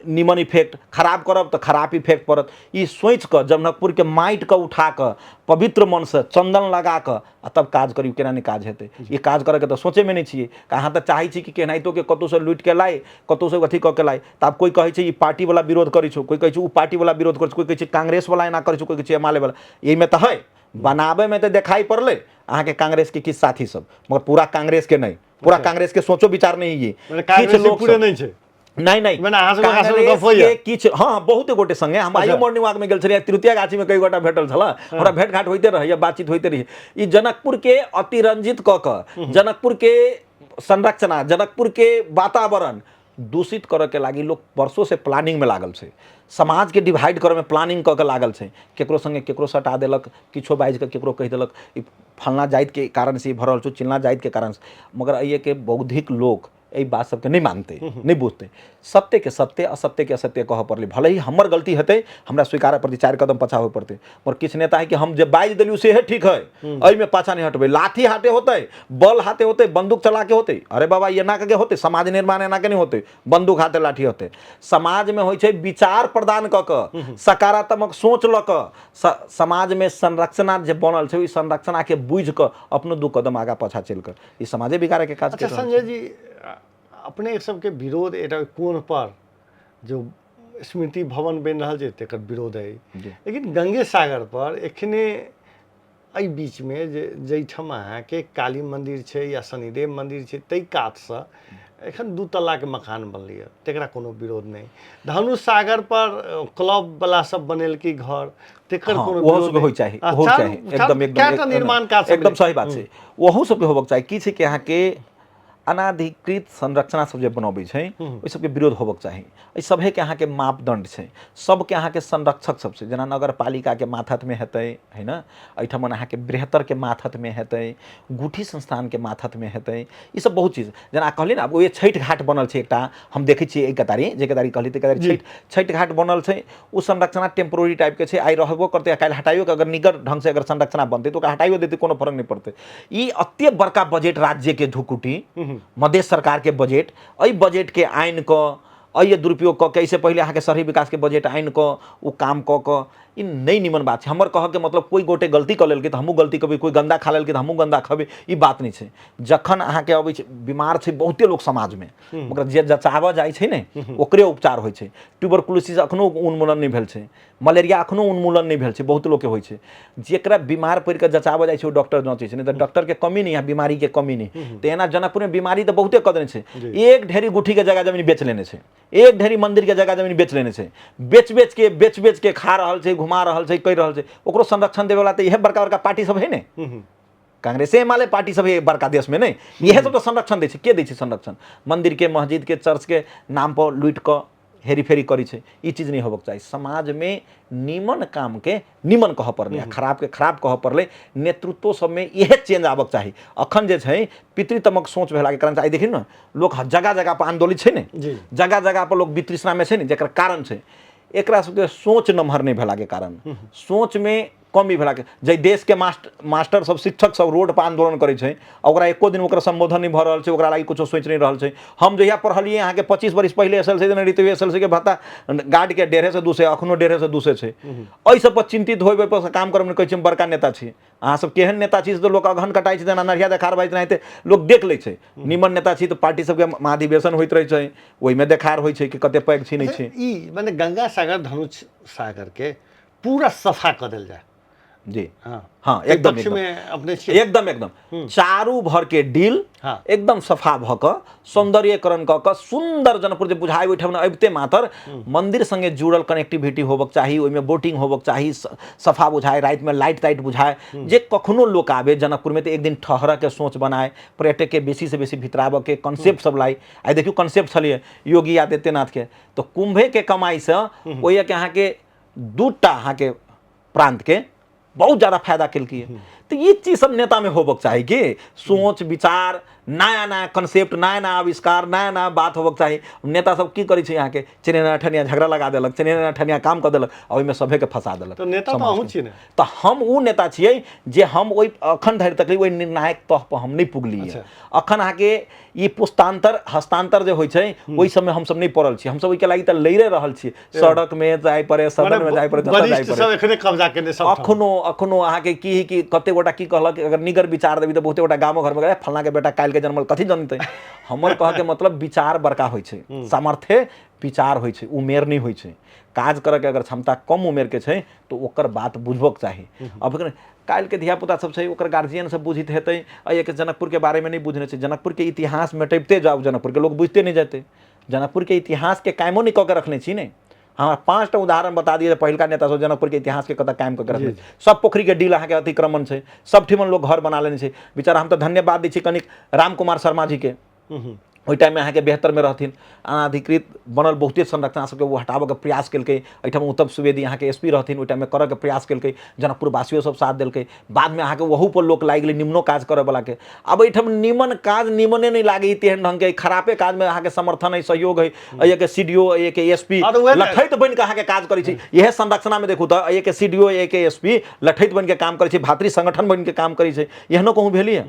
निमन इफेक्ट, खराब करब तऽ खराब इफेक्ट पड़त। ई सोचि कऽ जनकपुर के माटि के उठा कऽ पवित्र मनसँ चन्दन लगा कऽ आ तब काज करियौ, केना नहि काज हेतै। ई काज करऽके तऽ सोचैमे नहि छियै। अहाँ तऽ चाहै छी कि केनाहितोके कतहुसँ लूटिके लाइ, कतहुसँ अथी कऽ के लाइ। तऽ आब कोइ कहै छै ई पार्टीवला विरोध करै छौ, कोइ कहै छै ओ पार्टीवला विरोध करै छौ, कोइ कहै छै कांग्रेसवला एना करै छौ, कोइ कहै छै एमाले वाला। एहिमे तऽ है बनाबैमे तऽ देखाइ पड़लै अहाँके कांग्रेसके किछु साथी सब, मगर पूरा कांग्रेसके नहि, पूरा कांग्रेसके सोचो विचार नहि है। किछु लोक पूरे नहि छै। नहीं नहीं, मने अहाँ सबके अहाँ सबके गप कांग्रेस होइया? के किछु, हँ, बहुत गोटे संगे हम आइयो मॉर्निंग वॉक में गेल छलियै, तृतीया गाछी में कई गोटा भेटल छल हमरा, भेंट घाट होइते रहैया, बातचीत होइते रहैया। ई जनकपुर के अतिरंजित कऽ कऽ जनकपुर के संरचना, जनकपुर के वातावरण दूषित करऽ के लागी लोग वर्षों से प्लानिंग में लागल छै। समाज के डिवाइड करऽ में प्लानिंग कऽ के लागल छै। केकरो संगे केकरो सटा देलक, किछो बाजि कऽ केकरो कहि देलक ई फलना जाति के कारण से ई भऽ रहल छौ, चिलना जाति के कारण से। मगर एहि के बौद्धिक लोक एहि बात सबके नहि मानतै, नहि बुझतै। सत्यके सत्य, असत्यके असत्य कहऽ पड़लै। भले ही हमर गलती हेतै, हमरा स्वीकारऽ पड़तै, 4 कदम पाछा होय पड़तै। मगर किछु नेता है कि हम जे बाजि देलियै सेहे ठीक है, एहिमे पाछा नहि हटबै। लाठी हाथे होतै, बल हाथे होतै, बंदूक चला के होतै। अरे बाबा, एना के होतै? समाज निर्माण एना के नहि होतै, बंदूक हाथे लाठी होतै। समाजमे होइ छै विचार प्रदान कऽ कऽ, सकारात्मक सोच लऽ कऽ, समाजमे संरचना जे बनल छै ओहि संरचनाके बुझि कऽ अपनो 2 कदम आगाँ पाछा चलि कऽ ई समाजे बिगाड़े के काज। अच्छा संजय जी, अपने सबके विरोध एटा कोन पर जो स्मृति भवन बनि रहल छै तकर विरोध है, लेकिन गंगे सागर पर एखने एहि बीचमे जे जाहिठाम अहाँके काली मंदिर छै या शनिदेव मंदिर छै ताहि कातसँ एखन 2 तल्लाके मकान बनलैए, तकरा कोनो विरोध नहि। धनुष सागर पर क्लब वाला सब बनेलकै घर, तकर कोनो ओहो सबके होइ चाही, ओहो चाही। एकदम एकदम निर्माण काज एकदम सही बात छै, ओहो सबके होबक चाही। की छै कि अहाँके अनाधिकृत संरचना सब जे बनबै छै ओहि सबके विरोध होबक चाही। एहि सभेके अहाँके मापदंड छै, सबके अहाँके संरक्षक सब छै। जेना नगर पालिकाके माथतमे हेतै है ने, एहिठमन अहाँके बृहत्तरके माथतमे हेतै, गुठी संस्थानके माथतमे हेतै, ई सब बहुत चीज। जेना कहली ने, आब ओ छठि घाट बनल छै एकटा, हम देखै छियै एहि कतारी जे कतारी कहली तऽ कतारी छठि घाट बनल छै। ओ संरचना टेम्पोररी टाइपके छै, आइ रहबो करतै आ काल्हि हटाइयो के अगर निगर ढङ्गसँ अगर संरचना बनतै तऽ ओकरा हटाइयो देतै, कोनो फरक नहि पड़तै। ई एते बड़का बजट राज्यके धुकुटी, मधेश सरकारके बजट, एहि बजटके आनि कऽ एहि दुरुपयोग कऽ के, एहिसँ पहिले अहाँके शहरी विकासके बजट आनि कऽ ओ काम कऽ कऽ, ई नहि निमन बात छै। हमर कहऽके मतलब कोइ गोटे गलती कऽ लेलकै तऽ हमहूँ गलती करबै, कोइ गन्दा खा लेलकै तऽ हमहूँ गन्दा खबै, ई बात नहि छै। जखन अहाँके अबै छै बीमार छै बहुते लोक समाजमे, मगर जे जचाबऽ जाइ छै ने ओकरे उपचार होइ छै। ट्यूबरकुलोसिस अखनो उन्मूलन नहि भेल छै, मलेरिया अखनो उन्मूलन नहि भेल छै, बहुत लोकके होइ छै। जेकरा बीमार पड़ि कऽ जचाबऽ जाइ छै ओ डॉक्टर जाँचै छै, नहि तऽ डॉक्टरके कमी नहि आ बीमारीके कमी नहि। तऽ एना जनकपुरमे बीमारी तऽ बहुते कऽ देने छै। एक ढेरी गुठीके जगह जमीन बेच लेने छै, एक ढेरी मंदिरके जगह जमीन बेच लेने छै, बेच बेच के बेच बेच के खा रहल छै, घुमा रहल छै, कहि रहल छै। ओकरो संरक्षण देबेवला तऽ इएह बड़का बड़का पार्टी सब है ने, कांग्रेसे एमाले पार्टी सब है बड़का देशमे नहि, इएह सब तऽ संरक्षण दै छै। के दै छै संरक्षण? मंदिरके, मस्जिदके, चर्चके नाम पर लूटि कऽ हेरी फेरी करै छै। ई चीज नहि होबक चाही। समाजमे नीमन कामके नीमन कहऽ पड़लै आ खराबके खराब कहऽ पड़लै। नेतृत्व सबमे इएह चेंज आबक चाही। अखन जे छै पितृतमक सोच भेलाके कारण आइ देखियौ ने लोक जगह जगह पर आन्दोलित छै ने, जगह जगह पर लोक वितृष्णामे छै ने, जकर कारण छै एकरा सबके सोच नमहर नहि भेलाके कारण, सोचमे कमी भेलाके। जाहि देशके मास्टर सब, शिक्षक सब रोड पर आंदोलन करै छै, ओकरा एको दिन ओकरा संबोधन नहि भऽ रहल छै, ओकरा लागि कुछो सोचि नहि रहल छै। हम जहिया पढ़लियै अहाँके 25 बरिस पहिले एस एल सी देने रही, तहियो एस एल सी के भत्ता गार्डके 1.5 से 200, अखनो 1.5 से 200 छै। एहि सब पर चिंतित होय पर काम करब, कहै छी हम बड़का नेता छी। अहाँ सब केहन नेता छी तऽ लोक अगहन कटाइ छै, जेना नढ़िया देखार भऽ जाइ छै, लोक देख लै छै। निमन नेता छी तऽ पार्टी सबके महाधिवेशन होइत रहै छै, ओहिमे देखार होइ छै कि कते पैघ छी नहि छी। ई मने गंगा सागर धनुष सागर के पूरा सफा कऽ देल जाय। जी हाँ हाँ, एकदम पक्ष में अपने छी। एकदम एकदम चारू भर के डील हाँ। एकदम सफा भऽ कऽ सौंदर्यकरण कऽ कऽ सुंदर जनकपुर जे बुझाय ओहिठाम अबिते मातर मंदिर संगे जुड़ल कनेक्टिविटी होबक चाही, ओहिमे बोटिंग होबक चाही, सफा बुझाय, रातिमे लाइट ताइट बुझाय, जे कखनो लोक आबे जनकपुरमे तऽ एक दिन ठहरऽ के सोच बनाय, पर्यटक के बेसी से बेसी भितराबऽ के कॉन्सेप्ट सब लाइ। आइ देखियौ कॉन्सेप्ट छलियै योगी आदित्यनाथ के, तऽ कुंभे के कमाइसँ ओहिके अहाँके दूटा अहाँके प्रांत के बहुत ज़्यादा फायदा केलकै। तऽ ई चीज सब नेतामे होबक चाही कि सोच विचार, नया नया कॉन्सेप्ट, नया नया आविष्कार, नया नया बात होबक चाही। नेता सब की करै छै अहाँके चेनेना ठनिया झगड़ा लगा देलक, चेनेना ठनिया काम कऽ देलक आ ओहिमे सभेके फंसा देलक। तऽ नेता तऽ अहूँ छियै ने? तऽ हम ओ नेता छियै जे हम ओहि अखन धरि तक ओहि निर्णायक तह पर हम नहि पुगलियै। अखन अहाँके ई पुस्तांतर हस्तांतर जे होइ छै ओहि सबमे हमसब नहि पड़ल छी, हमसब ओहिके लागि तऽ लड़िए रहल छी, सड़क में जाय पड़े, सदन में जाय पड़े, जतऽ जाय पड़े। सब एखने कब्जा केने सब। अखनो अखनो अहाँके की की कते गोटा की कहलक, अगर निगर विचार देबी तऽ बहुते गोटा गामो घरमे कहलक, फलना के बेटा काल्हि के जन्मल कथी जनतै। हमर कहके मतलब विचार बड़का होइ छै, सामर्थ्य विचार होइ छै, उमेर नहि होइ छै। काज करऽके अगर क्षमता कम उमेरके छै तऽ ओकर बात बुझबक चाही। अब काल्हिके धियापुता सब छै, ओकर गार्जियन सब बुझैत हेतै, एहिके जनकपुरके बारेमे नहि बुझने छै। जनकपुरके इतिहास मेटबिते जाउ, जनकपुरके लोक बुझिते नहि जेतै। जनकपुरके इतिहासके कायमो नहि कऽ के रखने छी ने। हमरा 5टा उदाहरण बता दिअ जे पहिलका नेता सब जनकपुरके इतिहासके कतऽ कायम कऽ के रखने। सब पोखरिके डील अहाँके अतिक्रमण छै, सब ठिमन लोक घर बना लेने छै बेचारा। हम तऽ धन्यवाद दै छी कनिक राम कुमार शर्मा जीके, ओहि टाइममे अहाँके 72मे रहथिन, अनाधिकृत बनल बहुते संरचना सबके ओ हटाबऽके प्रयास केलकै। एहिठाम उत्तम सुवेदी अहाँके एस पी रहथिन, ओहि टाइममे करऽके प्रयास केलकै, जनकपुरवासियो सब साथ देलकै। बादमे अहाँके ओहूपर लोक लागि गेलै निमनो काज करऽवलाके। आब एहिठाम निमन काज निमने नहि लागै तेहन ढङ्गके, खरापे काजमे अहाँके समर्थन हइ, सहयोग हइ। एहिके सी डी ओ, एहिके एस पी लठैत बनिके अहाँके काज करै छै। इएह संरचनामे देखू तऽ एहिके सी डी ओ, एहिके एस पी लठैत बनिके काम करै छै, भातृ संगठन बनिके काम करै छै। एहनो कहूँ भेलियै?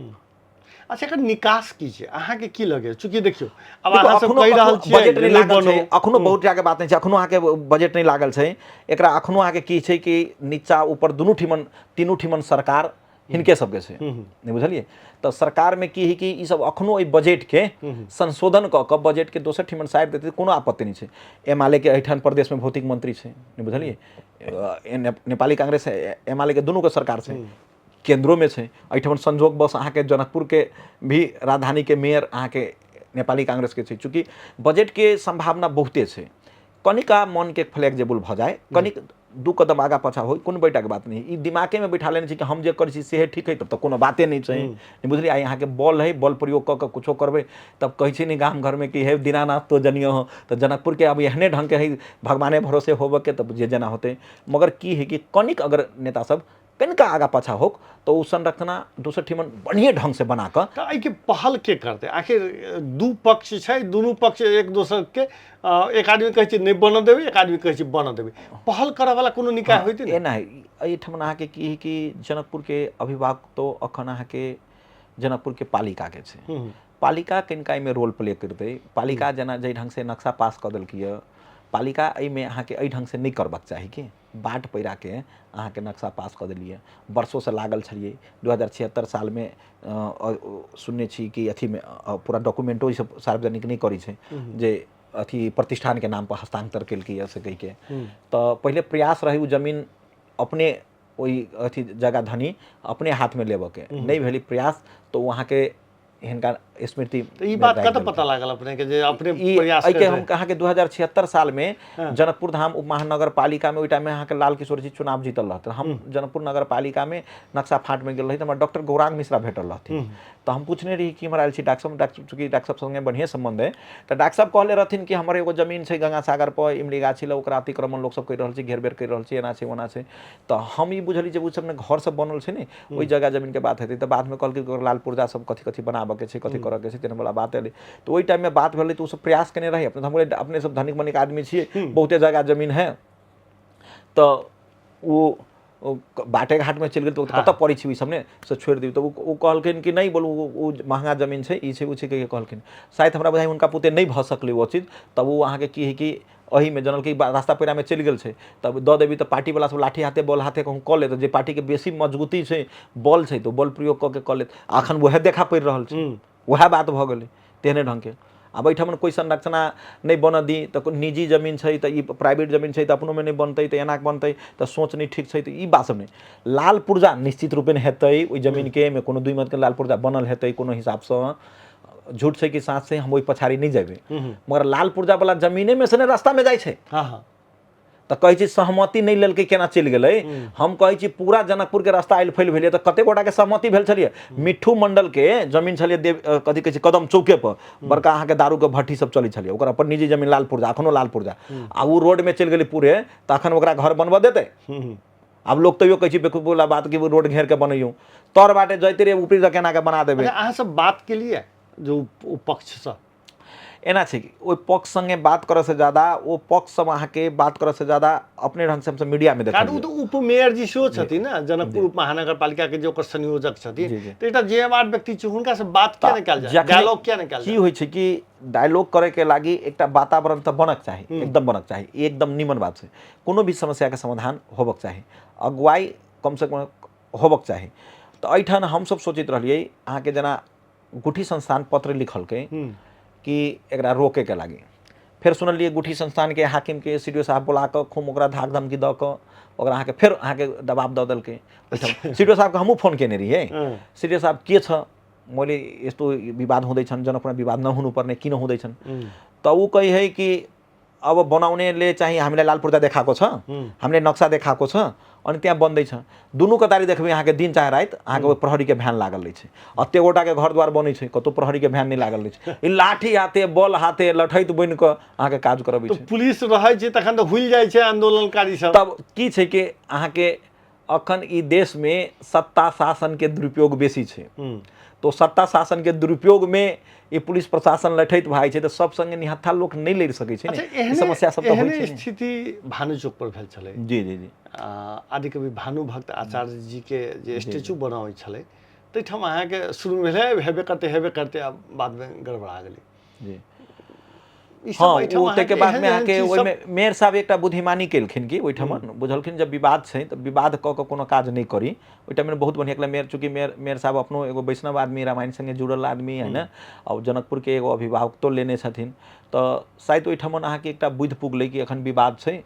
अच्छा, एकर निकास की छै, अहाँके की लगैए? चूँकि देखियौ आब अहाँ सब कहि रहल छियै बजट नहि लागल छै, अखनो बहुत टाके बात नहि छै, अखनो अहाँके बजट नहि लागल छै एकरा। अखनो अहाँके की छै कि नीचा ऊपर दुनू ठिमन तीनू ठिमन सरकार हिनके सबके छै, नहि बुझलियै? तऽ सरकारमे की है कि ई सब अखनो एहि बजटके संशोधन कऽ कऽ बजटके दोसर ठिमन साटि देतै, कोनो आपत्ति नहि छै। एमाले के एहिठाम प्रदेशमे भौतिक मंत्री छै, नहि बुझलियै? नेपाली कांग्रेस एमाले के दुनूके सरकार छै, केन्द्रोमे छै। एहिठाम संजोग बस अहाँके जनकपुरके भी राजधानीके मेयर अहाँके नेपाली कांग्रेसके छै। चूँकि बजटके सम्भावना बहुते छै, कनिका मनके फ्लेक्सिबल भऽ जाय, कनिक 2 कदम आगाँ पाछाँ होइ, कोनो बैटाके बात नहि। ई दिमागेमे बैठा लेने छै कि हम जे करै छी सेहे ठीक हइ, तब तऽ कोनो बाते नहि छै, नहि बुझलियै? आइ अहाँके बल हइ, बल प्रयोग कऽ कऽ कुछो करबै तब कहै छै ने गाम घरमे कि हे दीनानाथ तो जनियो हो। तऽ जनकपुरके आब एहने ढङ्गके हइ, भगवाने भरोसे होबऽके, तब जे जेना होतै। मगर की हइ कि कनिक अगर नेता सब कनिका आगाँ पाछाँ होक तऽ ओ संरचना दोसर ठिमन बढ़िए ढङ्गसँ बना कऽ। तऽ एहिके पहल के करतै? आखिर दू पक्ष छै, दुनू पक्ष एक दोसरके, एक आदमी कहै छै नहि बनऽ देबै, एक आदमी कहै छै बनऽ देबै। पहल करऽवला कोनो निकाय होइतै ने? एना एहिठाम अहाँके की हइ कि जनकपुरके अभिभावक तो अखन अहाँके जनकपुरके पालिकाके छै। पालिका कनिका एहिमे रोल प्ले करतै। पालिका जेना जाहि ढङ्गसँ नक्शा पास कऽ देलकै यऽ, पालिका एहिमे अहाँके एहि ढङ्गसँ नहि करबाक चाही कि बाट पैराके अहाँके नक्शा पास कऽ देलियै। वर्षोसँ लागल छलियै। 2076 सालमे सुनने छी कि अथीमे पूरा डॉक्यूमेंटो ईसब सार्वजनिक नहि करै छै जे अथी प्रतिष्ठानके नामपर हस्तांतर केलकै से कहिके। तऽ पहिले प्रयास रहै ओ जमीन अपने ओहि अथी जगह धनी अपने हाथमे लेबऽके, नहि भेलै प्रयास तऽ ओ अहाँके हिनका स्मृति तऽ ई बात कतऽ पता लागल अपने के जे अपने प्रयास एहिके? हम अहाँके 2076 सालमे जनकपुर धाम उप महानगर पालिकामे ओहि टाइममे अहाँके लाल किशोर जी चुनाव जीतल रहथिन। हम जनकपुर नगर पालिकामे नक्शा फाँटमे गेल रही तऽ हमरा डॉक्टर गौरांग मिश्रा भेटल रहथिन। तऽ हम पूछने रही कि हमरा आयल छी डॉक्टर साहब, डॉक्टर चूँकि डॉक्टर साहब संगे बढ़िएँ सम्बन्ध है, तऽ डॉक्टर साहब कहले रहथिन कि हमर एगो जमीन छै गंगा सागर पर इमली गाछी लग, ओकरा अतिक्रमण लोक सब करि रहल छै, घेर बेर करि रहल छै, एना छै ओना छै। तऽ हम ई बुझली जे ओ सब ने घर सब बनल छै ने ओहि जगह जमीनके बात हेतै। तऽ बादमे कहलकै कि लाल पुर्जा सब कथी कथी बनाबऽके छै, कथी करऽके छै, तेना वाला बात एलै। तऽ ओहि टाइममे बात भेलै तऽ ओ सब प्रयास केने रहै अपने। हम अपने सब धनिक मनिक आदमी छियै, बहुते जगह जमीन है, तऽ ओ बाटे घाटमे चलि गेल तऽ कतऽ पड़ै छै ओहि सब ने से छोड़ि दियौ। तऽ ओ कहलखिन कि नहि बोलू, ओ महगा जमीन छै, ई छै ओ छै कहिके कहलखिन। शायद हमरा बुझाइ हुनका पुते नहि भऽ सकलै ओ चीज। तब ओ अहाँके की हइ कि एहिमे जनलकै रास्ता पेरामे चलि गेल छै तब दऽ देबी तऽ पार्टीवला सब लाठी हाथे बल हाथे कहूँ कऽ लेत। जे पार्टीके बेसी मजबूती छै, बल छै, तऽ बल प्रयोग कऽ के कऽ लेत। अखन वएह देखा पड़ि रहल छै, वएह बात भऽ गेलै तेहने ढङ्गके। आब एहिठाम कोइ संरचना नहि बनऽ दी तऽ निजी जमीन छै, तऽ ई प्राइवेट जमीन छै, तऽ अपनोमे नहि बनतै, तऽ एना बनतै, तऽ सोच नहि ठीक छै। तऽ ई बात सब नहि। लाल पुर्जा निश्चित रूपेण हेतै ओहि जमीनके, एहिमे कोनो दुई मतके लाल पुर्जा बनल हेतै कोनो हिसाबसँ, झूठ छै कि साँच छै हम ओहि पछाड़ी नहि जेबै, मगर लाल पुर्जा वाला जमीनेमे से ने रास्तामे जाइ छै। हँ। तऽ कहै छी सहमति नहि लेलकै केना चलि गेलै। हम कहै छी पूरा जनकपुरके रास्ता आयल फैल भेलै तऽ कते गोटाके सहमति भेल छलियै। मिट्ठू मण्डलके जमीन छलियै देव कथी कहै छै कदम चौके पर, बड़का अहाँके दारूके भट्ठी सब चलै छलियै, ओकर अपन निजी जमीन लाल पुर्जा, अखनो लाल पुर्जा, आ ओ रोडमे चलि गेलै पूरे, तऽ अखन ओकरा घर बनबऽ देतै? आब लोक तैयो कहै छै बेवकूफ वाला बात कि रोड घेर के बनैयौ, तर बाटे जैते रे ऊपरी से केना के बना देबै। अच्छा, अहाँ सब बात केलियै जो ओ पक्षसँ? एना छै कि ओहि पक्ष संगे बात करऽ से ज्यादा ओ पक्ष सब अहाँके बात करऽ से ज्यादा अपने ढंग से हमसब मीडिया में कारण ओ देखलियै। तऽ उप मेयर जी सेहो छथिन ने, जनकपुर उप महानगरपालिका के जे ओकर संयोजक छथिन, जी, जी। तऽ एकटा जिम्मेवार व्यक्ति छै, हुनका से बात किया नहि कयल जाय, जखने डायलॉग किया नहि कयल की जाय? होइ छै कि डायलॉग करैके लागि एकटा वातावरण तऽ बनक चाही, एकदम बनक चाही, एकदम निमन बात छै। कोनो भी समस्याके समाधान होबक चाही, अगुवाई कमसँ कम होबक चाही। तऽ एहिठाम हमसब सोचैत रहलियै अहाँके जेना गुठी संस्थान पत्र लिखलकै कि एकरा रोकैके लागि, फेर सुनलियै गुठी संस्थानके हाकिमके सी डी ओ साहब बोला कऽ खूब ओकरा धाक धमकी दऽ कऽ ओकरा अहाँके फेर अहाँके दबाब दऽ देलकै। सी डी ओ साहबके हमहूँ फोन केने रहियै, सी डी ओ साहब के छ, मैले यस्तो विवाद हुँदैछन्, जनकपुरमा विवाद नहुनुपर्ने किन हुँदैछन्? तऽ ऊ कही है कि अब बनाउनेले चाहिँ हामीलाई लाल पूर्जा देखाएको छ, हामीले नक्सा देखाएको छ, अनि त्यहाँ बन्दैछ। दुनू कतारी देखबै अहाँके दिन चाहे राति अहाँके ओहि प्रहरीके भ्यान लागल रहै छै। एतेक गोटाके घर द्वार बनै छै, कतहु प्रहरीके भ्यान नहि लागल रहै छै। ई लाठी हाथे बल हाथे लठैत बनि कऽ अहाँके काज करबै तऽ छै। पुलिस रहै छै तखन तऽ हुलि जाइ छै आंदोलनकारी सब। तब की छै कि अहाँके अखन ई देशमे सत्ता शासनके दुरुपयोग बेसी छै, तो सत्ता शासनके दुरुपयोगमे ई पुलिस प्रशासन लठैत भाइ छै, तऽ सब संगे निहत्था लोक नहि लड़ि सकै छै ने। अच्छा, ई एहने समस्या सब तऽ होइ एहने छै ने। स्थिति भानु चौक पर भेल छलै। जी जी जी। आदिकवि भानु भक्त आचार्य जी के जे स्टेचू बनाबै छलै ताहिठाम अहाँके शुरू भेलै हेबे करतै हेबे करतै, आब बादमे गड़बड़ा गेलै। जी। ई सब हँ, एहिठाम ओ ताहिके अहाँके बादमे एहन एहन अहाँके चीज सब ओहिमे मेयर साहब एकटा बुद्धिमानी केलखिन कि ओहिठाम बुझलखिन जब विवाद छै तऽ विवाद कऽ कऽ कोनो काज नहि करी। ओहि टाइममे बहुत बढ़िआँ केलक मेयर, चूँकि मेयर साहब अपनो एगो वैष्णव आदमी, रामायण सङ्गे जुड़ल आदमी है ने, आओर जनकपुरके एगो अभिभावकत्व लेने छथिन, तऽ शायद ओहिठाम अहाँके एकटा बुद्धि पुगलै कि एखन विवाद छै,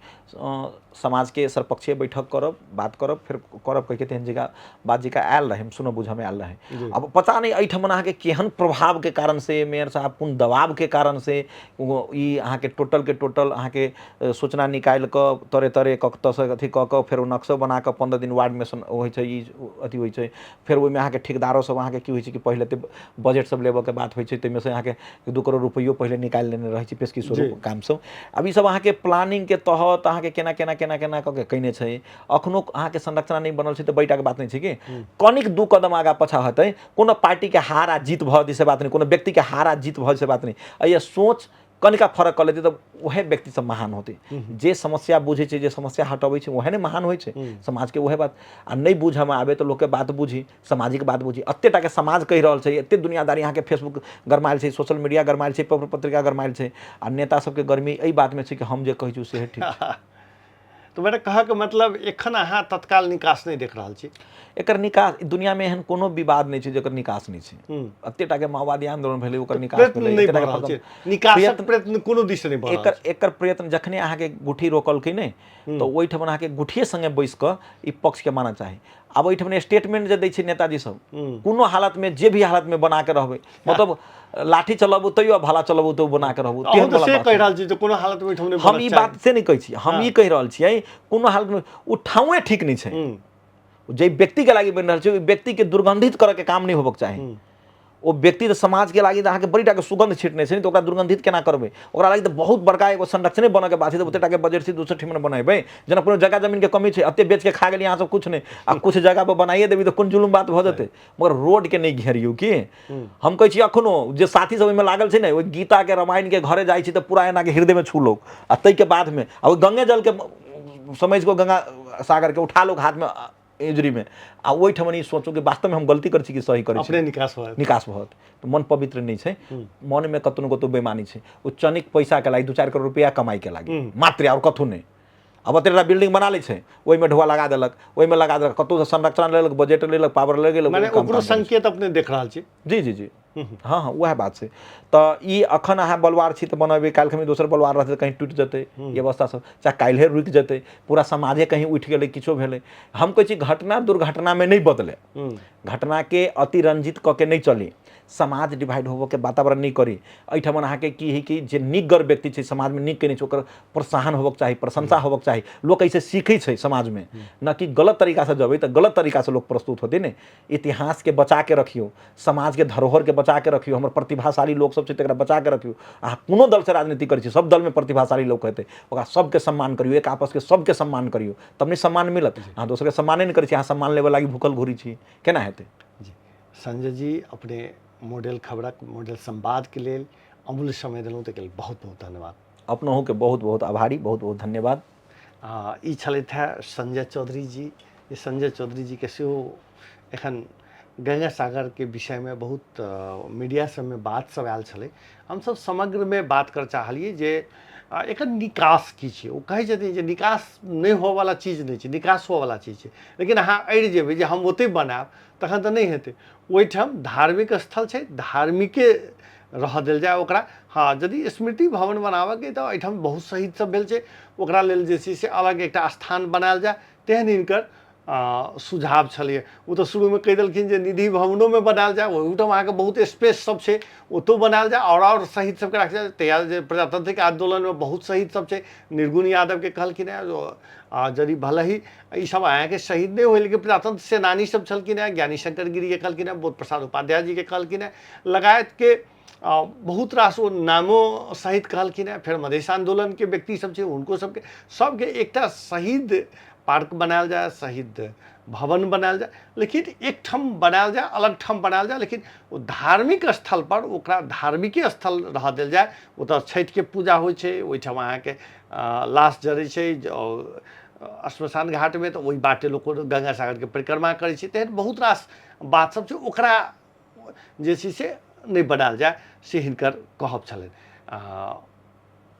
समाजके सर्वपक्षीय बैठक करब, बात करब, फेर करब कहिके तेहन जगह बात जकाँ आयल रहै, हम सुनऽ बुझऽमे आयल रहै। अब पता नहि एहिठाम अहाँके केहन प्रभावके कारण से मेयर साहब कोन दबावके कारण से ओ ई अहाँके टोटलके टोटल अहाँके सूचना निकालि कऽ तरे तरे कतऽसँ अथी कऽ कऽ फेर ओ नक्शो बना कऽ 15 दिन वार्डमे होइ छै, ई अथी होइ छै। फेर ओहिमे अहाँके ठेकेदारो सब अहाँके की होइ छै कि पहिले तऽ बजट सब लेबऽके बात होइ छै, ताहिमे से अहाँके 2 करोड़ रुपैयो पहिले निकालि लेने रहै छै पेशकी स्वरूप काम सब। आब ई सब अहाँके प्लानिंगके तहत अहाँके केना केना केना केना कऽ के कयने छै। अखनो अहाँके संरचना नहि बनल छै तऽ बड़ीटाके बात नहि छै कि कनिक 2 कदम आगाँ पाछाँ हेतै, कोनो पार्टीके हार आ जीत भऽ जेतै से बात नहि, कोनो व्यक्तिके हार आ जीत भऽ जेतै से बात नहि। एहि सोच कनिका फरक कऽ लेतै तऽ उएह व्यक्ति सब महान होतै। जे समस्या बुझै छै, जे समस्या हटबै छै, उएह ने महान होइ छै समाजके, उएह बात। आ नहि बुझऽमे आबै तऽ लोकके बात बुझी, सामाजिक बात बुझी। एते टाके समाज कहि रहल छै, एते दुनियादारी अहाँके फेसबुक गरमायल छै, सोशल मीडिया गरमायल छै, पत्र पत्रिका गरमायल छै, आ नेता सबके गर्मी एहि बातमे छै कि हम जे कहै छी सेहे ठीक छै। तऽ मेरा कहऽके मतलब एखन अहाँ तत्काल निकास नहि देख रहल छी? एकर निकास दुनियामे एहन कोनो विवाद नहि छै जकर निकास नहि छै। एते टाके माओवादी आंदोलन भेलै ओकर निकास भेलै, निकासक प्रयत्न कोनो दिस नहि भऽ रहल। एकर प्रयत्न जखने अहाँके गुठी रोकलकै नहि तऽ ओहिठाम अहाँके गुठिए संगे बैस कऽ ई पक्षके मानऽ चाही। आब ओहिठाम स्टेटमेंट जे दै छै नेताजी सब, कोनो हालतमे जे भी हालतमे बना के रहबै, मतलब लाठी चलबू तैयो भाला चलबू तो बना के रहबू। अहूँ तऽ से कहि रहल छी जे कोनो हालतमे ओहिठाम नहि। हम ई बात से नहि कहै छी, हम ई कहि रहल छियै कोनो हालतमे ओ ठाउए ठीक नहि छै। जे व्यक्तिके लागि बनि रहल छै ओहि व्यक्तिके दुर्गंधित करऽके काम नहि होबक चाही। ओ व्यक्ति तऽ समाजके लागि तऽ अहाँके बड़ी टाके सुगंध छिटने छै ने, तऽ ओकरा दुर्गंधित केना करबै? ओकरा लागि तऽ बहुत बड़का एगो संरक्षणे बनऽके बात छै, तऽ ओते टाके बजट छै दोसर ठिमन बनेबै। जेना कोनो जगह जमीनके कमी छै, एते बेचके खा गेलियै अहाँ सब किछु नहि, आ किछु जगह पर बनाइए देबै तऽ कोन जुलुम बात भऽ जेतै? मगर रोडके नहि घेरियौ। की हम कहै छी अखनो जे साथी सब ओहिमे लागल छै ने, ओहि गीताके रामायणके घरे जाइ छी तऽ पूरा एनाके हृदयमे छू लोक, आ ताहिके बादमे आ ओहि गंगे जलके समझि कऽ गंगा सागरके उठा लोक हाथमे इजरीमे, आ ओहिठाम ई सोचू कि वास्तवमे हम गलती करै छी कि सही करै छी, अपने निकास भऽ निकास भऽ तऽ मन पवित्र नहि छै, मनमे कतहु ने कतहु बेमानी छै। ओ चनिक पैसाके लागि 2-4 करोड़ रुपैआ कमाइके लागि मात्र, आओर कतहु नहि। आब ओतेक बिल्डिंग बना लै छै, ओहिमे ढोआ लगा देलक, ओहिमे लगा देलक, कतहुसँ संरक्षण लेलक, बजट लेलक, पावर लऽ गेल। मने ओकरो संकेत अपने देख रहल छी? जी जी जी, हँ हँ, उएह बात छै। तऽ ई अखन अहाँ बलवार छी तऽ बनेबै, काल्हि खनी दोसर बलवार रहतै तऽ कहीं टूटि जेतै ई अवस्था सब, चाहे काल्हिए रुकि जेतै, पूरा समाजे कहीं उठि गेलै, किछो भेलै। हम कहै छी घटना दुर्घटनामे नहि बदले, घटनाके अतिरंजित कऽ के नहि चली, समाज डिवाइड होबऽके वातावरण नहि करी। एहिठाम अहाँके की हइ कि जे नीकगर व्यक्ति छै समाजमे, नीक केने छै, ओकर प्रोत्साहन होबक चाही, प्रशंसा होबक चाही। लोक एहिसँ सीखै छै समाजमे, न कि गलत तरीकासँ जबै तऽ गलत तरीकासँ लोक प्रस्तुत होतै ने। इतिहासके बचा के रखियौ, समाजके धरोहरके बचा बचा के रखियौ। हमर प्रतिभाशाली लोक सब छै, तकरा बचा के रखियौ। अहाँ कोनो दलसँ राजनीति करै छी, सब दलमे प्रतिभाशाली लोक हेतै, ओकरा सबके सम्मान करियौ, एक आपसके सबके सम्मान करियौ, तब नहि सम्मान मिलत। अहाँ दोसरके सम्माने नहि करै छी, अहाँ सम्मान लेबऽ लागी भूखल घूरी छी, केना हेतै? जी संजय जी, अपने मॉडल खबरक मॉडल संवादके लेल अमूल्य समय देलहुँ, ताहिके लेल बहुत बहुत धन्यवाद। अपनहुके बहुत बहुत आभारी, बहुत बहुत धन्यवाद। ई छलथि हेँ संजय चौधरी जी। जे संजय चौधरी जीके सेहो एखन गंगा सागरके विषयमे बहुत मीडिया सबमे बात सब आयल छलै। हमसब समग्रमे बात करऽ चाहलियै जे एकर निकास की छै। ओ कहै छथिन जे निकास नहि होवऽवला चीज नहि छै, निकास होवऽवला चीज छै, लेकिन अहाँ अड़ि जेबै जे हम ओतहि बनायब तखन तऽ नहि हेतै। ओहिठाम धार्मिक स्थल छै, धार्मिके रहऽ देल जाय ओकरा। हँ, यदि स्मृति भवन बनाबऽके तऽ एहिठाम बहुत शहीद सब भेल छै, ओकरा लेल जे छै से अलग एकटा स्थान बनायल जाय, तेहन हिनकर सुझाव छलैए। ओ तऽ शुरूमे कहि देलखिन जे निधि भवनोमे बनायल जाय, ओहूठाम अहाँके बहुत स्पेस सब छै, ओतहु बनायल जाय आओर शहीद सबके राखल जाय। तहिया जे प्रजातांत्रिक आन्दोलनमे बहुत शहीद सब छै, निर्गुण यादवके कहलखिन हेँ, यदि भले ही ई सब अहाँके शहीद नहि होय, लेकिन प्रजातंत्र सेनानी सब छलखिन हेँ, ज्ञानी शंकर गिरीके कहलखिन हेँ, बोध प्रसाद उपाध्याय जीके कहलखिन हेँ, लगायतके बहुत रास ओ नामो सहित कहलखिन हेँ। फेर मधेश आन्दोलनके व्यक्ति सब छै, हुनको सबके सबके एकटा शहीद पार्क बनायल जाय, शहीद भवन बनायल जाय, लेकिन एकठाम बनायल जाय, अलग ठाम बनायल जाय, लेकिन ओ धार्मिक स्थल पर ओकरा धार्मिके स्थल रहऽ देल जाय। ओतऽ छठिके पूजा होइ छै, ओहिठाम अहाँके लाश जरै छै श्मशान घाटमे, तऽ ओहि बाटे लोक गंगा सागरके परिक्रमा करै छै। तेहन बहुत रास बात सब छै, ओकरा जे छै से नहि बनायल जाय, से हिनकर कहब छलनि।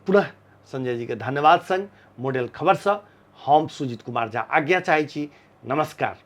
पुनः संजय जीके धन्यवाद संग मॉडल खबरसँ हम सुजीत कुमार झा आज्ञा चाहै छी। नमस्कार।